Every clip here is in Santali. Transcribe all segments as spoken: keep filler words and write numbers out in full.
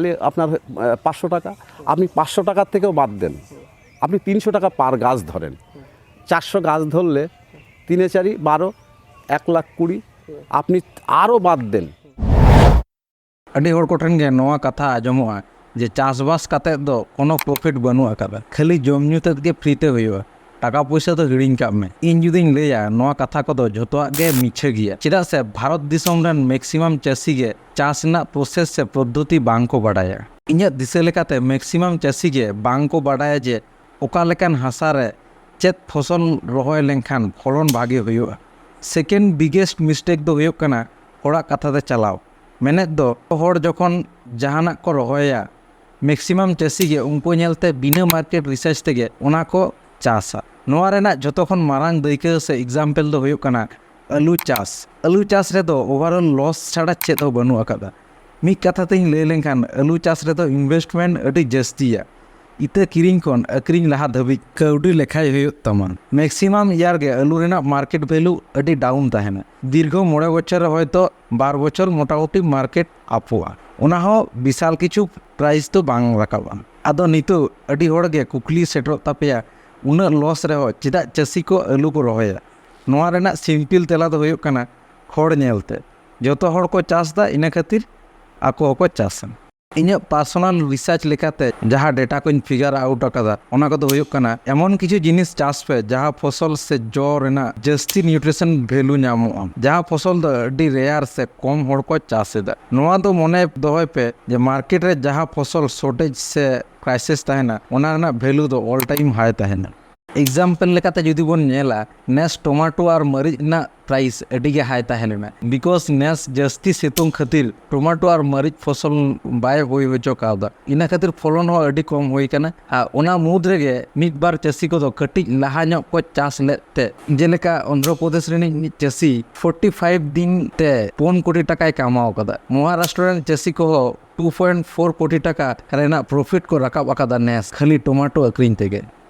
তাহলে আপনার পাঁচশো টাকা, আপনি পাঁচশো টাকার থেকেও বাদ দেন, আপনি তিনশো টাকা পার গাছ ধরেন। চারশো গাছ ধরলে তিনে চারি বারো, এক লাখ কুড়ি, আপনি আরও বাদ দেন। ᱟᱹᱰᱤ ᱦᱚᱲ ᱠᱚᱴᱷᱮᱱ ᱜᱮ ᱱᱚᱣᱟ ᱠᱟᱛᱷᱟ ᱟᱸᱡᱚᱢᱚᱜᱼᱟ ᱡᱮ ᱪᱟᱥᱵᱟᱥ ᱠᱟᱛᱮᱫ ᱫᱚ ᱠᱳᱱᱳ ᱯᱨᱚᱯᱷᱤᱴ ᱵᱟᱹᱱᱩᱜ ᱟᱠᱟᱫᱟ, ᱠᱷᱟᱹᱞᱤ ᱡᱚᱢ ᱧᱩ ᱛᱮᱫ ᱜᱮ ᱯᱷᱨᱤ ᱛᱮ ᱦᱩᱭᱩᱜᱼᱟ, ᱴᱟᱠᱟ ᱯᱚᱭᱥᱟ ᱫᱚ ᱦᱤᱲᱤᱧ ᱠᱟᱜ ᱢᱮ᱾ ᱤᱧ ᱡᱩᱫᱤᱧ ᱞᱟᱹᱭᱟ, ᱱᱚᱣᱟ ᱠᱟᱛᱷᱟ ᱠᱚᱫᱚ ᱡᱷᱚᱛᱚᱣᱟᱜ ᱜᱮ ᱢᱤᱪᱷᱟᱹ ᱜᱮᱭᱟ, ᱪᱮᱫᱟᱜ ᱥᱮ ᱵᱷᱟᱨᱚᱛ ᱫᱤᱥᱚᱢ ᱨᱮᱱ ᱢᱮᱠᱥᱤᱢᱟᱢ ᱪᱟᱹᱥᱤ ᱜᱮ ᱪᱟᱥ ᱨᱮᱱᱟᱜ ᱯᱨᱚᱥᱮᱥ ᱥᱮ ᱯᱚᱫᱽᱫᱷᱚᱛᱤ ᱵᱟᱝ ᱠᱚ ᱵᱟᱰᱟᱭᱟ᱾ ᱤᱧᱟᱹᱜ ᱫᱤᱥᱟᱹ ᱞᱮᱠᱟᱛᱮ ᱢᱮᱠᱥᱤᱢᱟᱢ ᱪᱟᱹᱥᱤ ᱜᱮ ᱵᱟᱝ ᱠᱚ ᱵᱟᱰᱟᱭᱟ ᱡᱮ ᱚᱠᱟ ᱞᱮᱠᱟᱱ ᱦᱟᱥᱟ ᱨᱮ ᱪᱮᱫ ᱯᱷᱚᱥᱚᱞ ᱨᱚᱦᱚᱭ ᱞᱮᱱᱠᱷᱟᱱ ᱯᱷᱚᱞᱚᱱ ᱵᱷᱟᱜᱮ ᱦᱩᱭᱩᱜᱼᱟ᱾ ᱥᱮᱠᱮᱱᱰ ᱵᱤᱜᱮᱥᱴ ᱢᱤᱥᱴᱮᱠ ᱫᱚ ᱦᱩᱭᱩᱜ ᱠᱟᱱᱟ ᱦᱚᱲᱟᱜ ᱠᱟᱛᱷᱟ ᱛᱮ ᱪᱟᱞᱟᱣ᱾ ᱢᱮᱱᱮᱫ ᱫᱚ, ᱦᱚᱲ ᱡᱚᱠᱷᱚᱱ ᱡᱟᱦᱟᱱᱟᱜ ᱠᱚ ᱨᱚᱦᱚᱭᱟ, ᱢᱮᱠᱥᱤᱢᱟᱢ ᱪᱟᱹᱥᱤ ᱜᱮ ᱩᱱᱠᱩ ᱧᱮᱞᱛᱮ ᱵᱤᱱᱟᱹ ᱢᱟᱨᱠᱮᱴ ᱨᱤᱥᱟᱨᱪ ᱛᱮᱜᱮ ᱚᱱᱟ ᱠᱚ ᱪᱟᱥᱟ᱾ ᱱᱚᱣᱟ ᱨᱮᱱᱟᱜ ᱡᱷᱚᱛᱚ ᱠᱷᱚᱱ ᱢᱟᱨᱟᱝ ᱫᱟᱹᱭᱠᱟᱹ ᱥᱮ ᱮᱠᱡᱟᱢᱯᱮᱞ ᱫᱚ ᱦᱩᱭᱩᱜ ᱠᱟᱱᱟ ᱟᱹᱞᱩ ᱪᱟᱥ᱾ ᱟᱹᱞᱩ ᱪᱟᱥ ᱨᱮᱫᱚ ᱳᱵᱷᱟᱨᱚᱞ ᱞᱚᱥ ᱪᱷᱟᱲᱟ ᱪᱮᱫ ᱦᱚᱸ ᱵᱟᱹᱱᱩᱜ ᱟᱠᱟᱫᱟ᱾ ᱢᱤᱫ ᱠᱟᱛᱷᱟ ᱛᱮᱧ ᱞᱟᱹᱭ ᱞᱮᱱᱠᱷᱟᱱ, ᱟᱹᱞᱩ ᱪᱟᱥ ᱨᱮᱫᱚ ᱤᱱᱵᱷᱮᱥᱴᱢᱮᱱᱴ ᱟᱹᱰᱤ ᱡᱟᱹᱥᱛᱤᱭᱟ᱾ ᱤᱛᱟᱹ ᱠᱤᱨᱤᱧ ᱠᱷᱚᱱ ᱟᱹᱠᱷᱨᱤᱧ ᱞᱟᱦᱟ ᱫᱷᱟᱹᱵᱤᱡ ᱠᱟᱹᱣᱰᱤ ᱞᱮᱠᱷᱟᱭ ᱦᱩᱭᱩᱜ ᱛᱟᱢᱟ᱾ ᱢᱮᱠᱥᱤᱢᱟᱢ ᱤᱭᱟᱨ ᱜᱮ ᱟᱹᱞᱩ ᱨᱮᱱᱟᱜ ᱢᱟᱨᱠᱮᱴ ᱵᱷᱮᱞᱩ ᱟᱹᱰᱤ ᱰᱟᱣᱩᱱ ᱛᱟᱦᱮᱱᱟ᱾ ᱫᱤᱨᱜᱷᱚ ᱢᱚᱬᱮ ᱵᱚᱪᱷᱚᱨ ᱨᱮ ᱦᱚᱭᱛᱚ ᱵᱟᱨ ᱵᱚᱪᱷᱚᱨ ᱢᱚᱴᱟᱢᱩᱴᱤ ᱢᱟᱨᱠᱮᱴ ᱟᱯᱚᱜᱼᱟ, ᱚᱱᱟ ᱦᱚᱸ ᱵᱤᱥᱟᱞ ᱠᱤᱪᱷᱩ ᱯᱨᱟᱭᱤᱥ ᱫᱚ ᱵᱟᱝ ᱨᱟᱠᱟᱵᱼᱟ᱾ ᱟᱫᱚ ᱱᱤᱛᱚᱜ ᱟᱹᱰᱤ ᱦᱚᱲ ᱜᱮ ᱠᱩᱠᱞᱤ ᱥᱮᱴᱮᱨᱚᱜ ᱛᱟᱯᱮᱭᱟ, ᱩᱱᱟᱹᱜ ᱞᱚᱥ ᱨᱮᱦᱚᱸ ᱪᱮᱫᱟᱜ ᱪᱟᱹᱥᱤ ᱠᱚ ᱟᱹᱞᱩ ᱠᱚ ᱨᱚᱦᱚᱭᱟ? ᱱᱚᱣᱟ ᱨᱮᱱᱟᱜ ᱥᱤᱢᱯᱤᱞ ᱛᱮᱞᱟ ᱫᱚ ᱦᱩᱭᱩᱜ ᱠᱟᱱᱟ ᱦᱚᱲ ᱧᱮᱞᱛᱮ᱾ ᱡᱚᱛᱚ ᱦᱚᱲ ᱠᱚ ᱪᱟᱥ ᱮᱫᱟ, ᱤᱱᱟᱹ ᱠᱷᱟᱹᱛᱤᱨ ᱟᱠᱚ ᱦᱚᱸᱠᱚ ᱪᱟᱥᱟ᱾ ᱤᱧᱟᱹᱜ ᱯᱟᱨᱥᱚᱱᱟᱞ ᱨᱤᱥᱟᱨᱪ ᱞᱮᱠᱟᱛᱮ ᱡᱟᱦᱟᱸ ᱰᱮᱴᱟ ᱠᱚᱧ ᱯᱷᱤᱜᱟᱨ ᱟᱣᱩᱴ ᱟᱠᱟᱫᱟ, ᱚᱱᱟ ᱠᱚᱫᱚ ᱦᱩᱭᱩᱜ ᱠᱟᱱᱟ, ᱮᱢᱚᱱ ᱠᱤᱪᱷᱩ ᱡᱤᱱᱤᱥ ᱪᱟᱥ ᱯᱮ ᱡᱟᱦᱟᱸ ᱯᱷᱚᱥᱚᱞ ᱥᱮ ᱡᱚ ᱨᱮᱱᱟᱜ ᱡᱟᱹᱥᱛᱤ ᱱᱤᱭᱩᱴᱨᱤᱥᱚᱱ ᱵᱷᱮᱞᱩ ᱧᱟᱢᱚᱜᱼᱟ, ᱡᱟᱦᱟᱸ ᱯᱷᱚᱥᱚᱞ ᱫᱚ ᱟᱹᱰᱤ ᱨᱮᱭᱟᱨ ᱥᱮ ᱠᱚᱢ ᱦᱚᱲ ᱠᱚ ᱪᱟᱥ ᱮᱫᱟ᱾ ᱱᱚᱣᱟ ᱫᱚ ᱢᱚᱱᱮ ᱫᱚᱦᱚᱭ ᱯᱮ ᱡᱮ ᱢᱟᱨᱠᱮᱴ ᱨᱮ ᱡᱟᱦᱟᱸ ᱯᱷᱚᱥᱚᱞ ᱥᱚᱨᱴᱮᱡᱽ ᱥᱮ ᱠᱨᱟᱭᱥᱤᱥ ᱛᱟᱦᱮᱱᱟ, ᱚᱱᱟ ᱨᱮᱱᱟᱜ ᱵᱷᱮᱞᱩ ᱫᱚ ᱚᱞ ᱴᱟᱭᱤᱢ ᱦᱟᱭ ᱛᱟᱦᱮᱱᱟ᱾ ᱮᱠᱡᱟᱢᱯᱮᱞ ᱞᱮᱠᱟᱛᱮ ᱡᱩᱫᱤ ᱵᱚᱱ ᱧᱮᱞᱟ, ᱱᱮᱥ ᱴᱚᱢᱟᱴᱳ ᱟᱨ ᱢᱟᱹᱨᱤᱪ ᱨᱮᱱᱟᱜ ᱯᱨᱟᱭᱤᱥ ᱟᱹᱰᱤ ᱜᱮ ᱦᱟᱭ ᱛᱟᱦᱮᱸ ᱞᱮᱱᱟ, ᱵᱤᱠᱚᱡᱽ ᱱᱮᱥ ᱡᱟᱹᱥᱛᱤ ᱥᱤᱛᱩᱝ ᱠᱷᱟᱹᱛᱤᱨ ᱴᱚᱢᱟᱴᱳ ᱟᱨ ᱢᱟᱹᱨᱤᱪ ᱯᱷᱚᱥᱚᱞ ᱵᱟᱭ ᱦᱩᱭ ᱦᱚᱪᱚ ᱠᱟᱣᱫᱟ᱾ ᱤᱱᱟᱹ ᱠᱷᱟᱹᱛᱤᱨ ᱯᱷᱚᱞᱚᱱ ᱦᱚᱸ ᱟᱹᱰᱤ ᱠᱚᱢ ᱦᱩᱭ ᱠᱟᱱᱟ᱾ ᱟᱨ ᱚᱱᱟ ᱢᱩᱫᱽ ᱨᱮᱜᱮ ᱢᱤᱫ ᱵᱟᱨ ᱪᱟᱹᱥᱤ ᱠᱚᱫᱚ ᱠᱟᱹᱴᱤᱡ ᱞᱟᱦᱟ ᱧᱚᱜ ᱠᱚ ᱪᱟᱥ ᱞᱮᱫ ᱛᱮ, ᱡᱮᱞᱮᱠᱟ ᱚᱱᱫᱷᱨᱚ ᱯᱨᱚᱫᱮᱥ ᱨᱤᱱᱤᱡ ᱢᱤᱫ ᱪᱟᱹᱥᱤ ᱯᱷᱳᱨᱴᱤ ᱯᱷᱟᱭᱤᱵᱷ ᱫᱤᱱ ᱛᱮ ᱯᱩᱱ ᱠᱳᱴᱤ ᱴᱟᱠᱟᱭ ᱠᱟᱢᱟᱣ ᱟᱠᱟᱫᱟ᱾ ᱢᱚᱦᱟᱨᱟᱥᱴᱨᱚ ᱨᱮᱱ ᱪᱟᱹᱥᱤ ᱠᱚᱦᱚᱸ ᱴᱩ ᱯᱚᱭᱮᱱᱴ ᱯᱷᱳᱨ ᱠᱳᱴᱤ ᱴᱟᱠᱟ ᱨᱮᱱᱟᱜ ᱯᱨᱚᱯᱷᱤᱴ ᱠᱚ ᱨᱟᱠᱟᱵ ᱟᱠᱟᱫᱟ ᱱᱮᱥ, ᱠᱷᱟᱹᱞᱤ ᱴᱚᱢᱟᱴᱳ ᱟᱹᱠᱷᱨᱤᱧ ᱛᱮᱜᱮ᱾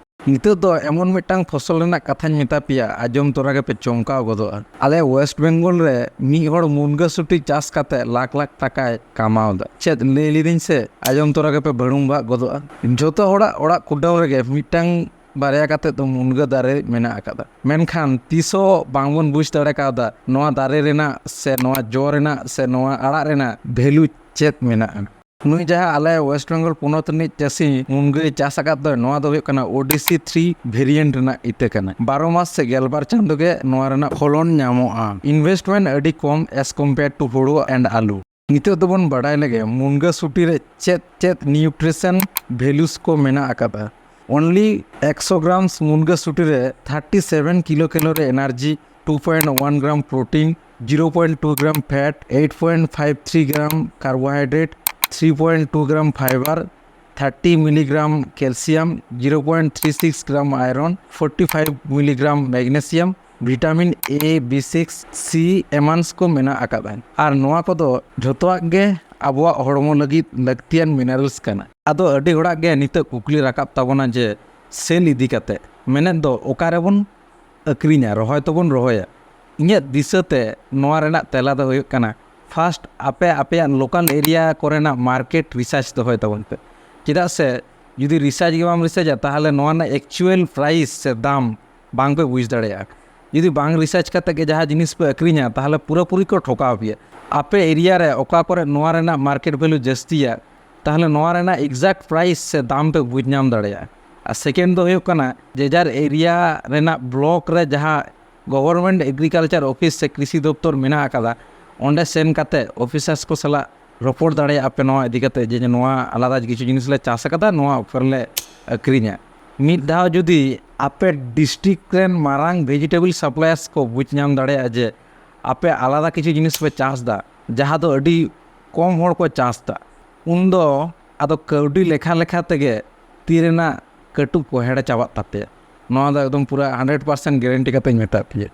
ᱱᱤᱛᱚᱜ ᱫᱚ ᱮᱢᱚᱱ ᱢᱤᱫᱴᱟᱝ ᱯᱷᱚᱥᱚᱞ ᱨᱮᱱᱟᱜ ᱠᱟᱛᱷᱟᱧ ᱢᱮᱛᱟ ᱯᱮᱭᱟ, ᱟᱸᱡᱚᱢ ᱛᱚᱨᱟ ᱜᱮᱯᱮ ᱪᱚᱢᱠᱟᱣ ᱜᱚᱫᱚᱜᱼᱟ᱾ ᱟᱞᱮ ᱳᱭᱮᱥᱴ ᱵᱮᱝᱜᱚᱞ ᱨᱮ ᱢᱤᱫ ᱦᱚᱲ ᱢᱩᱱᱜᱟᱹ ᱥᱩᱴᱤ ᱪᱟᱥ ᱠᱟᱛᱮ ᱞᱟᱠᱷ ᱞᱟᱠᱷ ᱴᱟᱠᱟᱭ ᱠᱟᱢᱟᱣ ᱮᱫᱟ᱾ ᱪᱮᱫ ᱞᱟᱹᱭ ᱞᱤᱫᱟᱹᱧ ᱥᱮ? ᱟᱸᱡᱚᱢ ᱛᱚᱨᱟ ᱜᱮᱯᱮ ᱵᱷᱟᱹᱲᱩᱢ ᱵᱷᱟᱜ ᱜᱚᱫᱚᱜᱼᱟ᱾ ᱡᱚᱛᱚ ᱦᱚᱲᱟᱜ ᱚᱲᱟᱜ ᱠᱩᱰᱟᱹᱢ ᱨᱮᱜᱮ ᱢᱤᱫᱴᱟᱝ ᱵᱟᱨᱭᱟ ᱠᱟᱛᱮ ᱫᱚ ᱢᱩᱱᱜᱟᱹ ᱫᱟᱨᱮ ᱢᱮᱱᱟᱜ ᱟᱠᱟᱫᱟ, ᱢᱮᱱᱠᱷᱟᱱ ᱛᱤᱥ ᱦᱚᱸ ᱵᱟᱝᱵᱚᱱ ᱵᱩᱡᱽ ᱫᱟᱲᱮ ᱠᱟᱣᱫᱟ ᱱᱚᱣᱟ ᱫᱟᱨᱮ ᱨᱮᱱᱟᱜ ᱥᱮ ᱱᱚᱣᱟ ᱡᱚ ᱨᱮᱱᱟᱜ ᱥᱮ ᱱᱚᱣᱟ ᱟᱲᱟᱜ ᱨᱮᱱᱟᱜ ᱵᱷᱮᱞᱩ ᱪᱮᱫ ᱢᱮᱱᱟᱜᱼᱟ᱾ ᱱᱩᱭ ᱡᱟᱦᱟᱸ ᱟᱞᱮ ᱳᱭᱮᱥᱴ ᱵᱮᱝᱜᱚᱞ ᱯᱚᱱᱚᱛ ᱨᱤᱱᱤᱡ ᱪᱟᱹᱥᱤ ᱢᱩᱱᱜᱟᱹᱭ ᱪᱟᱥ ᱟᱠᱟᱫ ᱫᱚ, ᱱᱚᱣᱟ ᱫᱚ ᱦᱩᱭᱩᱜ ᱠᱟᱱᱟ ᱳᱰᱤᱥᱤ ᱛᱷᱨᱤ ᱵᱷᱮᱨᱤᱭᱮᱱᱴ ᱨᱮᱱᱟᱜ ᱤᱛᱟᱹ ᱠᱟᱱᱟ᱾ ᱵᱟᱨᱚ ᱢᱟᱥ ᱥᱮ ᱜᱮᱞᱵᱟᱨ ᱪᱟᱸᱫᱳ ᱜᱮ ᱱᱚᱣᱟ ᱨᱮᱱᱟᱜ ᱯᱷᱚᱞᱚᱱ ᱧᱟᱢᱚᱜᱼᱟ᱾ ᱤᱱᱵᱷᱮᱥᱴᱢᱮᱱᱴ ᱟᱹᱰᱤ ᱠᱚᱢ as compare to ᱦᱳᱲᱳ and ᱟᱹᱞᱩ᱾ ᱱᱤᱛᱚᱜ ᱫᱚᱵᱚᱱ ᱵᱟᱰᱟᱭ ᱞᱮᱜᱮ ᱢᱩᱱᱜᱟᱹ ᱥᱩᱴᱤ ᱨᱮ ᱪᱮᱫ ᱪᱮᱫ ᱱᱤᱭᱩᱴᱨᱤᱥᱚᱱ ᱵᱷᱮᱞᱩᱥ ᱠᱚ ᱢᱮᱱᱟᱜ ᱟᱠᱟᱫᱟ᱾ ᱚᱱᱞᱤ ᱮᱠᱥᱚ ᱜᱨᱟᱢᱥ ᱢᱩᱱᱜᱟᱹ ᱥᱩᱴᱤ ᱨᱮ thirty seven kilo calorie energy, two point one gram protein, zero point two gram fat, eight point five three gram carbohydrate, three point two gram fibre, thirty milligram calcium, zero point three six gram iron, forty five milligram magnesium, vitamin A, B six, C ᱮᱢᱟᱱᱥ ᱠᱚ ᱢᱮᱱᱟᱜ ᱟᱠᱟᱫᱟ᱾ ᱟᱨ ᱱᱚᱣᱟ ᱠᱚᱫᱚ ᱡᱷᱚᱛᱚᱣᱟᱜ ᱜᱮ ᱟᱵᱚᱣᱟᱜ ᱦᱚᱲᱢᱚ ᱞᱟᱹᱜᱤᱫ ᱞᱟᱹᱠᱛᱤᱭᱟᱱ ᱢᱤᱱᱟᱨᱟᱞᱥ ᱠᱟᱱᱟ᱾ ᱟᱫᱚ ᱟᱹᱰᱤ ᱦᱚᱲᱟᱜ ᱜᱮ ᱱᱤᱛᱚᱜ ᱠᱩᱠᱞᱤ ᱨᱟᱠᱟᱵ ᱛᱟᱵᱚᱱᱟ ᱡᱮ ᱥᱮᱞ ᱤᱫᱤ ᱠᱟᱛᱮ, ᱢᱮᱱᱮᱫ ᱫᱚ ᱚᱠᱟ ᱨᱮᱵᱚᱱ ᱟᱹᱠᱷᱨᱤᱧᱟ, ᱨᱚᱦᱚᱭ ᱛᱚᱵᱚᱱ ᱨᱚᱦᱚᱭᱟ᱾ ᱤᱧᱟᱹᱜ ᱫᱤᱥᱟᱹᱛᱮ ᱱᱚᱣᱟ ᱨᱮᱱᱟᱜ ᱛᱮᱞᱟ ᱫᱚ ᱦᱩᱭᱩᱜ ᱠᱟᱱᱟ, ᱯᱷᱟᱥᱴ ᱟᱯᱮ ᱟᱯᱮᱭᱟᱜ ᱞᱳᱠᱟᱞ ᱮᱨᱤᱭᱟ ᱠᱚᱨᱮᱱᱟᱜ ᱢᱟᱨᱠᱮᱴ ᱨᱤᱥᱟᱨᱪ ᱫᱚᱦᱚᱭ ᱛᱟᱵᱚᱱ ᱯᱮ᱾ ᱪᱮᱫᱟᱜ ᱥᱮ ᱡᱩᱫᱤ ᱨᱤᱥᱟᱨᱪ ᱜᱮ ᱵᱟᱢ ᱨᱤᱥᱟᱨᱪᱟ, ᱛᱟᱦᱚᱞᱮ ᱱᱚᱣᱟ ᱨᱮᱱᱟᱜ ᱮᱠᱪᱩᱭᱮᱞ ᱯᱨᱟᱭᱤᱥ ᱥᱮ ᱫᱟᱢ ᱵᱟᱝ ᱯᱮ ᱵᱩᱡᱽ ᱫᱟᱲᱮᱭᱟᱜᱼᱟ᱾ ᱡᱩᱫᱤ ᱵᱟᱝ ᱨᱤᱥᱟᱨᱪ ᱠᱟᱛᱮ ᱜᱮ ᱡᱟᱦᱟᱸ ᱡᱤᱱᱤᱥ ᱯᱮ ᱟᱹᱠᱷᱨᱤᱧᱟ, ᱛᱟᱦᱚᱞᱮ ᱯᱩᱨᱟᱹᱯᱩᱨᱤ ᱠᱚ ᱴᱷᱚᱠᱟᱣ ᱯᱮᱭᱟ᱾ ᱟᱯᱮ ᱮᱨᱤᱭᱟ ᱨᱮ ᱚᱠᱟ ᱠᱚᱨᱮ ᱱᱚᱣᱟ ᱨᱮᱱᱟᱜ ᱢᱟᱨᱠᱮᱴ ᱵᱷᱮᱞᱩ ᱡᱟᱹᱥᱛᱤᱭᱟ, ᱛᱟᱦᱚᱞᱮ ᱱᱚᱣᱟ ᱨᱮᱱᱟᱜ ᱮᱠᱡᱟᱠᱴ ᱯᱨᱟᱭᱤᱥ ᱥᱮ ᱫᱟᱢ ᱯᱮ ᱵᱩᱡᱽ ᱧᱟᱢ ᱫᱟᱲᱮᱭᱟᱜᱼᱟ᱾ ᱟᱨ ᱥᱮᱠᱮᱱᱰ ᱫᱚ ᱦᱩᱭᱩᱜ ᱠᱟᱱᱟ, ᱡᱮ ᱡᱟᱨ ᱮᱨᱤᱭᱟ ᱨᱮᱱᱟᱜ ᱵᱞᱚᱠ ᱨᱮ ᱡᱟᱦᱟᱸ ᱜᱚᱵᱷᱚᱨᱢᱮᱱᱴ ᱮᱜᱽᱨᱤᱠᱟᱞᱪᱟᱨ ᱚᱯᱷᱤᱥ ᱥᱮ ᱠᱨᱤᱥᱤ ᱫᱚᱯᱛᱚᱨ ᱢᱮᱱᱟᱜ ᱟᱠᱟᱫᱟ, ᱚᱸᱰᱮ ᱥᱮᱱ ᱠᱟᱛᱮ ᱚᱯᱷᱤᱥᱟᱨᱥ ᱠᱚ ᱥᱟᱞᱟᱜ ᱨᱚᱯᱚᱲ ᱫᱟᱲᱮᱭᱟᱜᱼᱟ ᱯᱮ ᱱᱚᱣᱟ ᱤᱫᱤ ᱠᱟᱛᱮ, ᱡᱮ ᱱᱚᱣᱟ ᱟᱞᱟᱫᱟ ᱠᱤᱪᱷᱩ ᱡᱤᱱᱤᱥ ᱞᱮ ᱪᱟᱥ ᱟᱠᱟᱫᱟ, ᱱᱚᱣᱟ ᱚᱯᱷᱟᱨ ᱞᱮ ᱟᱹᱠᱷᱨᱤᱧᱟ᱾ ᱢᱤᱫ ᱫᱷᱟᱣ ᱡᱩᱫᱤ ᱟᱯᱮ ᱰᱤᱥᱴᱨᱤᱠᱴ ᱨᱮᱱ ᱢᱟᱨᱟᱝ ᱵᱷᱮᱡᱤᱴᱮᱵᱚᱞ ᱥᱟᱯᱞᱟᱭᱟᱨᱥ ᱠᱚ ᱵᱩᱡᱽ ᱧᱟᱢ ᱫᱟᱲᱮᱭᱟᱜᱼᱟ ᱡᱮ ᱟᱯᱮ ᱟᱞᱟᱫᱟ ᱠᱤᱪᱷᱩ ᱡᱤᱱᱤᱥ ᱯᱮ ᱪᱟᱥ ᱮᱫᱟ, ᱡᱟᱦᱟᱸ ᱫᱚ ᱟᱹᱰᱤ ᱠᱚᱢ ᱦᱚᱲ ᱠᱚ ᱪᱟᱥ ᱮᱫᱟ, ᱩᱱᱫᱚ ᱟᱫᱚ ᱠᱟᱹᱣᱰᱤ ᱞᱮᱠᱷᱟ ᱞᱮᱠᱷᱟ ᱛᱮᱜᱮ ᱛᱤ ᱨᱮᱱᱟᱜ ᱠᱟᱹᱴᱩᱵ ᱠᱚ ᱦᱮᱲᱮ ᱪᱟᱵᱟᱜ ᱛᱟᱯᱮᱭᱟ᱾ ᱱᱚᱣᱟ ᱫᱚ ᱮᱠᱫᱚᱢ ᱯᱩᱨᱟᱹ ᱦᱟᱱᱰᱨᱮᱰ ᱯᱟᱨᱥᱮᱱᱴ ᱜᱮᱨᱮᱱᱴᱤ ᱠᱟᱛᱮᱧ ᱢᱮᱛᱟᱫ ᱯᱮᱭᱟ᱾